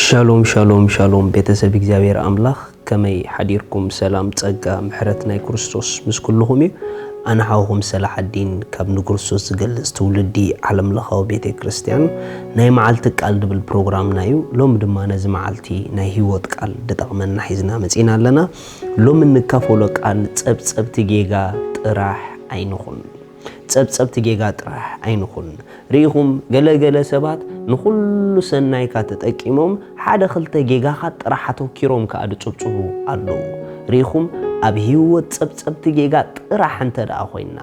ሻሎም ሻሎም ሻሎም፣ ቤተሰብ እግዚኣብሔር ኣምላኽ፣ ከመይ ሓዲርኩም? ሰላም፣ ጸጋ፣ ምሕረት ናይ ክርስቶስ ምስ ኩልኹም እዩ። ኣነ ሓውኹም ሰላሓዲን፣ ካብ ንክርስቶስ ዝገልጽ ትውልዲ ዓለምለኻዊ ቤተ ክርስቲያን። ናይ መዓልቲ ቃል ድብል ፕሮግራምና እዩ። ሎሚ ድማ ነዚ መዓልቲ ናይ ህይወት ቃል ድጠቕመና ሒዝና መጺና ኣለና። ሎሚ እንካፈሎ ቃል፣ ጸብጸብቲ ጌጋ ጥራሕ ኣይንኹን። ጸብጸብቲ ጌጋ ጥራሕ ኣይንኹን። ርኢኹም፣ ገለ ገለ ሰባት ንኹሉ ሰናይካ ተጠቂሞም፣ ሓደ ክልተ ጌጋኻ ጥራሕ ኣተኪሮም ከኣ ድጽብጽቡ ኣለዉ። ርኢኹም፣ ኣብ ህይወት ጸብጸብቲ ጌጋ ጥራሕ እንተ ደኣ ኮይንና፣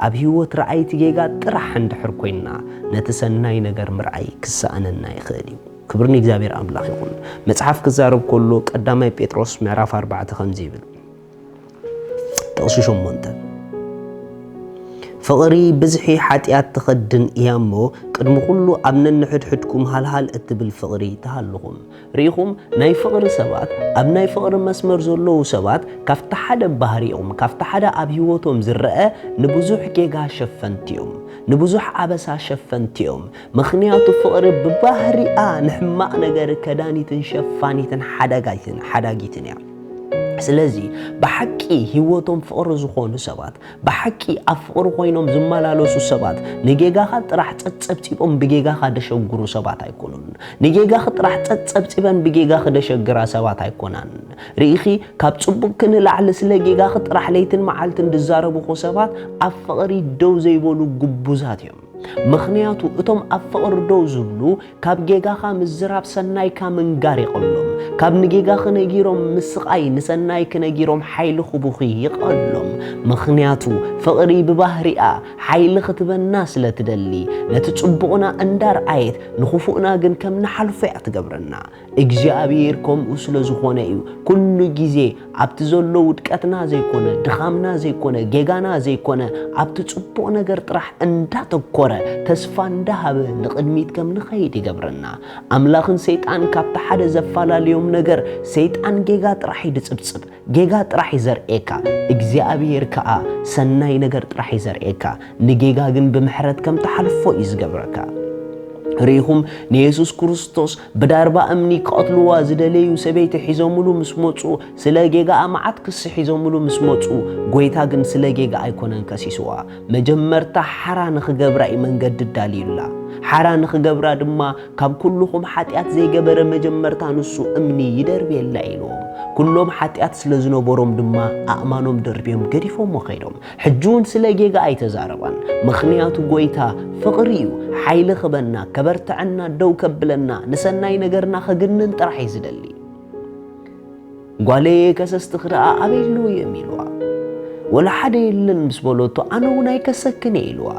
ኣብ ህይወት ረኣይቲ ጌጋ ጥራሕ እንድሕር ኮይንና፣ ነቲ ሰናይ ነገር ምርኣይ ክሰኣነና ይኽእል እዩ። ክብሪ ንእግዚኣብሔር ኣምላኽ ይኹን። መጽሓፍ ክዛረብ ከሎ፣ ቀዳማይ ጴጥሮስ ምዕራፍ ኣርባዕተ ከምዚ ይብል። ጥቕሲ ሸሞንተ፣ ፍቕሪ ብዝሒ ሓጢኣት ትኸድን እያ እሞ፣ ቅድሚ ኩሉ ኣብ ነንሕድሕድኩም ሃልሃል እትብል ፍቕሪ ትሃልኹም። ርኢኹም፣ ናይ ፍቕሪ ሰባት፣ ኣብ ናይ ፍቕሪ መስመር ዘለዉ ሰባት፣ ካብቲ ሓደ ባህሪኦም፣ ካብቲ ሓደ ኣብ ህይወቶም ዝረአ፣ ንብዙሕ ጌጋ ሸፈንቲ እዮም፣ ንብዙሕ ኣበሳ ሸፈንቲ እዮም። ምኽንያቱ ፍቕሪ ብባህሪኣ ንሕማቕ ነገር ከዳኒትን ሸፋኒትን ሓዳጋይትን፣ ሓዳጊትን እያ። ስለዚ ብሓቂ ህይወቶም ፍቕሪ ዝኾኑ ሰባት፣ ብሓቂ ኣብ ፍቕሪ ኮይኖም ዝመላለሱ ሰባት፣ ንጌጋኻ ጥራሕ ጸብጺቦም ብጌጋኻ ደሸግሩ ሰባት ኣይኮኑን። ንጌጋኺ ጥራሕ ጸብጺበን ብጌጋኺ ደሸግራ ሰባት ኣይኮናን። ርኢኺ፣ ካብ ጽቡቕኪ ንላዕሊ ስለ ጌጋኺ ጥራሕ ለይትን መዓልትን ዝዛረቡኹ ሰባት ኣብ ፍቕሪ ደው ዘይበሉ ግቡዛት እዮም። ምኽንያቱ እቶም ኣብ ፍቕሪ ደው ዝብሉ፣ ካብ ጌጋኻ ምዝራብ ሰናይካ ምንጋር ይቐሎም። ካብ ንጌጋኺ ነጊሮም ምስቓይ ንሰናይኪ ነጊሮም ሓይሊ ክቡኺ ይቐሎም። ምኽንያቱ ፍቕሪ ብባህሪኣ ሓይሊ ክትበና ስለ ትደሊ፣ ነቲ ጽቡቕና እንዳርኣየት ንኽፉእና ግን ከም ንሓልፎ እያ ትገብረና። እግዚኣብሔር ከምኡ ስለ ዝኾነ እዩ ኩሉ ግዜ ኣብቲ ዘሎ ውድቀትና ዘይኮነ፣ ድኻምና ዘይኮነ፣ ጌጋና ዘይኮነ፣ ኣብቲ ጽቡቕ ነገር ጥራሕ እንዳተኮረ፣ ተስፋ እንዳሃበ ንቕድሚት ከም ንኸይድ ይገብረና። ኣምላኽን ሰይጣን ካብቲ ሓደ ዘፈላለዮም ነገር፣ ሰይጣን ጌጋ ጥራሕ እዩ ድጽብጽብ፣ ጌጋ ጥራሕ እዩ ዘርእየካ። እግዚኣብሔር ከኣ ሰናይ ነገር ጥራሕ እዩ ዘርእየካ። ንጌጋ ግን ብምሕረት ከም ትሓልፎ እዩ ዝገብረካ። ርኢኹም፣ ንየሱስ ክርስቶስ ብዳርባ እምኒ ክቐትልዋ ዝደለዩ ሰበይቲ ሒዞምሉ ምስ መጹ፣ ስለ ጌጋኣ መዓት ክሲ ሒዞምሉ ምስ መጹ፣ ጐይታ ግን ስለ ጌጋ ኣይኮነን ከሲስዋ። መጀመርታ ሓራ ንኽገብራ እዩ መንገዲ ዳልዩላ። ሓራ ንኽገብራ ድማ፣ ካብ ኩልኹም ሓጢኣት ዘይገበረ መጀመርታ ንሱ እምኒ ይደርብየላ ኢልዎም። ኩሎም ሓጢኣት ስለ ዝነበሮም ድማ ኣእማኖም ደርብዮም ገዲፎሞ ኸይዶም። ሕጂ እውን ስለ ጌጋ ኣይተዛረባን። ምኽንያቱ ጐይታ ፍቕሪ እዩ። ሓይሊ ክበና፣ ከበርትዐና፣ ደው ከብለና፣ ንሰናይ ነገርና ከግንን ጥራሕ እዩ ዝደሊ። ጓለየ ከሰስትኺ ደኣ ኣበይ ኣለዉ እዮም ኢልዋ። ወላ ሓደ የለን ምስ በለቶ፣ ኣነ እውን ኣይከሰክን እየ ኢልዋ።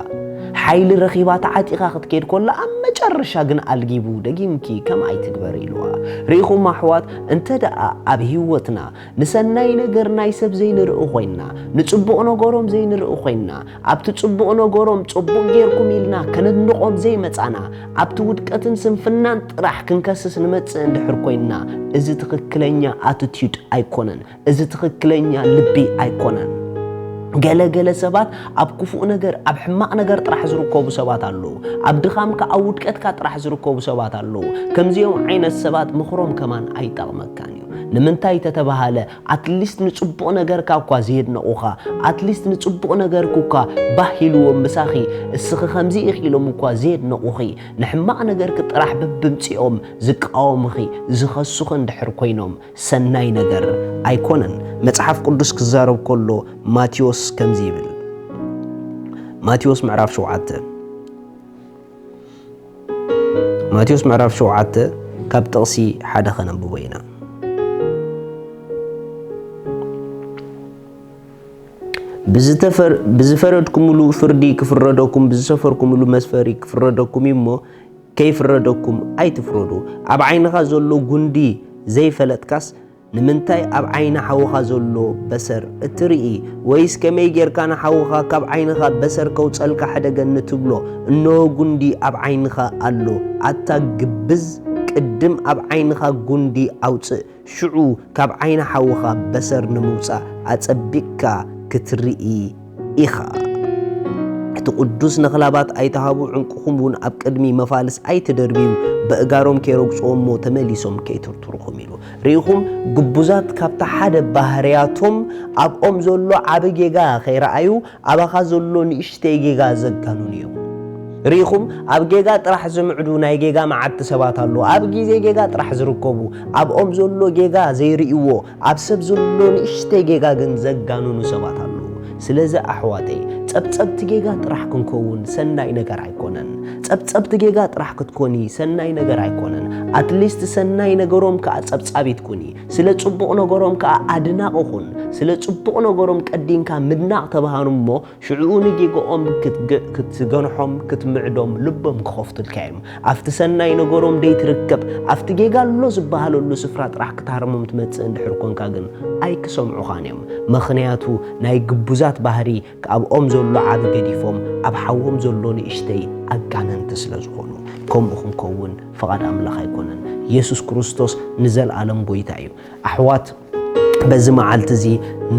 ሓይሊ ረኺባ ተዓጢቓ ክትከይድ ከላ፣ ኣብ መጨረሻ ግን ኣልጊቡ፣ ደጊምኪ ከምኣ ኣይትግበሪ ኢልዋ። ርኢኹም ኣሕዋት፣ እንተ ደኣ ኣብ ህይወትና ንሰናይ ነገር ናይ ሰብ ዘይንርኢ ኮይንና፣ ንጽቡቕ ነገሮም ዘይንርኢ ኮይንና፣ ኣብቲ ጽቡቕ ነገሮም ጽቡቕ ጌርኩም ኢልና ከነድንቖም ዘይመጻና፣ ኣብቲ ውድቀትን ስንፍናን ጥራሕ ክንከስስ ንመጽእ እንድሕር ኮይንና፣ እዚ ትኽክለኛ ኣቲቲዩድ ኣይኮነን። እዚ ትኽክለኛ ልቢ ኣይኮነን። ገለ ገለ ሰባት ኣብ ክፉእ ነገር፣ ኣብ ሕማቕ ነገር ጥራሕ ዝርከቡ ሰባት ኣለዉ። ኣብ ድኻምካ፣ ኣብ ውድቀትካ ጥራሕ ዝርከቡ ሰባት ኣለዉ። ከምዚኦም ዓይነት ሰባት ምኽሮም ከማን ኣይጠቕመካን እዩ። ንምንታይ ተተባሃለ፣ ኣትሊስት ንጽቡቕ ነገርካ እኳ ዘየድነቑኻ፣ ኣትሊስት ንጽቡቕ ነገርኪ እኳ ባህ ኢልዎም ምሳኺ፣ እስኺ ከምዚ ኢኺ ኢሎም እኳ ዘየድነቑኺ፣ ንሕማቕ ነገርኪ ጥራሕ በብምጽኦም ዝቃወሙኺ፣ ዝኸሱኺ እንድሕር ኮይኖም፣ ሰናይ ነገር ኣይኮነን። መጽሓፍ ቅዱስ ክዛረብ ከሎ ማቴዎስ ከምዚ ይብል። ማቴዎስ ምዕራፍ ሸውዓተ፣ ማቴዎስ ምዕራፍ ሸውዓተ ካብ ጥቕሲ ሓደ ኸነንብቦ ኢና። ብዝተፈር-፣ ብዝፈረድኩምሉ ፍርዲ ክፍረደኩም፣ ብዝሰፈርኩምሉ መስፈሪ ክፍረደኩም እዩ እሞ፣ ከይፍረደኩም ኣይትፍረዱ። ኣብ ዓይንኻ ዘሎ ጉንዲ ዘይፈለጥካስ፣ ንምንታይ ኣብ ዓይኒ ሓውኻ ዘሎ በሰር እትርኢ? ወይስ ከመይ ጌርካ ንሓውኻ ካብ ዓይንኻ በሰር ከውጸልካ ሕደገኒ ትብሎ? እንሆ ጉንዲ ኣብ ዓይንኻ ኣሎ። ኣታ ግብዝ፣ ቅድም ኣብ ዓይንኻ ጉንዲ ኣውጽእ፣ ሽዑ ካብ ዓይኒ ሓውኻ በሰር ንምውጻእ ኣጸቢቕካ ክትርኢ ኢኻ። እቲ ቅዱስ ነኽላባት ኣይትሃቡ፣ ዕንቁኹም እውን ኣብ ቅድሚ መፋልስ ኣይትደርብዩ፣ በእጋሮም ከይረግጽዎ እሞ ተመሊሶም ከይትርትሩኹም ኢሉ። ርኢኹም፣ ግቡዛት ካብቲ ሓደ ባህርያቶም ኣብኦም ዘሎ ዓቢ ጌጋ ከይረኣዩ ኣባኻ ዘሎ ንእሽተይ ጌጋ ዘጋኑኑ እዮም። ርኢኹም፣ ኣብ ጌጋ ጥራሕ ዝምዕዱ ናይ ጌጋ መዓድቲ ሰባት ኣለዉ። ኣብ ግዜ ጌጋ ጥራሕ ዝርከቡ፣ ኣብኦም ዘሎ ጌጋ ዘይርእይዎ፣ ኣብ ሰብ ዘሎ ንእሽተይ ጌጋ ግን ዘጋኑኑ ሰባት ኣለዉ። ስለዚ ኣሕዋተይ፣ ጸብጸብቲ ጌጋ ጥራሕ ክንከውን ሰናይ ነገር ኣይኮነን። ጸብጸብቲ ጌጋ ጥራሕ ክትኮኒ ሰናይ ነገር ኣይኮነን። ኣትሊስት ሰናይ ነገሮም ከኣ ጸብጻቢት ኩኒ። ስለ ጽቡቕ ነገሮም ከኣ ኣድናቒ ኩን። ስለ ጽቡቕ ነገሮም ቀዲንካ ምድናቕ ተባሃኑ እሞ ሽዕኡ ንጌግኦም ክትገ-፣ ክትገንሖም፣ ክትምዕዶም ልቦም ክኸፍቱልካ እዮም። ኣብቲ ሰናይ ነገሮም ደይትርከብ፣ ኣብቲ ጌጋ ኣሎ ዝበሃለሉ ስፍራ ጥራሕ ክትሃርሞም ትመጽእ እንድሕር ኮንካ ግን ኣይክሰምዑኻን እዮም። ምኽንያቱ ናይ ግቡዛት ባህሪ ኣብኦም ዘሎ ዓቢ ገዲፎም ኣብ ሓዎም ዘሎ ንእሽተይ ኣጋነንቲ ስለ ዝኾኑ። ከምኡ ክንከውን ፍቓድ ኣምላኽ ኣይኮነን። ኢየሱስ ክርስቶስ ንዘለኣለም ጎይታ እዩ። ኣሕዋት፣ በዚ መዓልቲ እዚ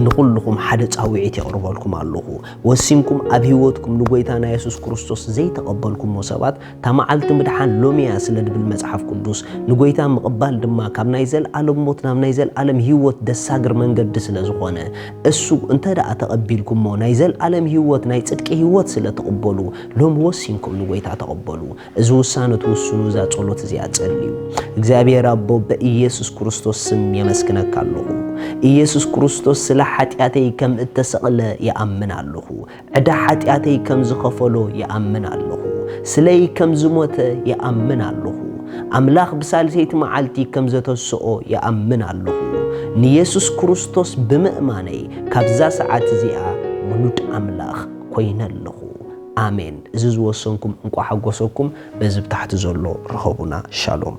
ንኹልኹም ሓደ ጻውዒት የቕርበልኩም ኣለኹ። ወሲንኩም ኣብ ህይወትኩም ንጎይታ ናይ የሱስ ክርስቶስ ዘይተቐበልኩሞ ሰባት፣ እታ መዓልቲ ምድሓን ሎሚ እያ ስለ ድብል መጽሓፍ ቅዱስ፣ ንጎይታ ምቕባል ድማ ካብ ናይ ዘልኣለም ሞት ናብ ናይ ዘልኣለም ህይወት ደሳግር መንገዲ ስለ ዝኾነ፣ እሱ እንተ ደኣ ተቐቢልኩሞ ናይ ዘልኣለም ህይወት፣ ናይ ጽድቂ ህይወት ስለ ትቕበሉ፣ ሎሚ ወሲንኩም ንጎይታ ተቐበሉ። እዚ ውሳነ ትውስኑ፣ እዛ ጸሎት እዚኣ ጸልዩ። እግዚኣብሔር ኣቦ፣ በኢየሱስ ክርስቶስ ስም የመስግነካ ኣለኹ። ኢየሱስ ክርስቶስ ስለ ሓጢኣተይ ከም እተሰቕለ ይኣምን ኣለኹ። ዕዳ ሓጢኣተይ ከም ዝኸፈሎ ይኣምን ኣለኹ። ስለይ ከም ዝሞተ ይኣምን ኣለኹ። ኣምላኽ ብሳልሰይቲ መዓልቲ ከም ዘተስኦ ይኣምን ኣለኹ። ንየሱስ ክርስቶስ ብምእማነይ ካብዛ ሰዓት እዚኣ ውሉድ ኣምላኽ ኮይነ ኣለኹ። ኣሜን። እዚ ዝወሰንኩም እንቋዕ ሓጎሰኩም። በዚ ብታሕቲ ዘሎ ርኸቡና። ሻሎም።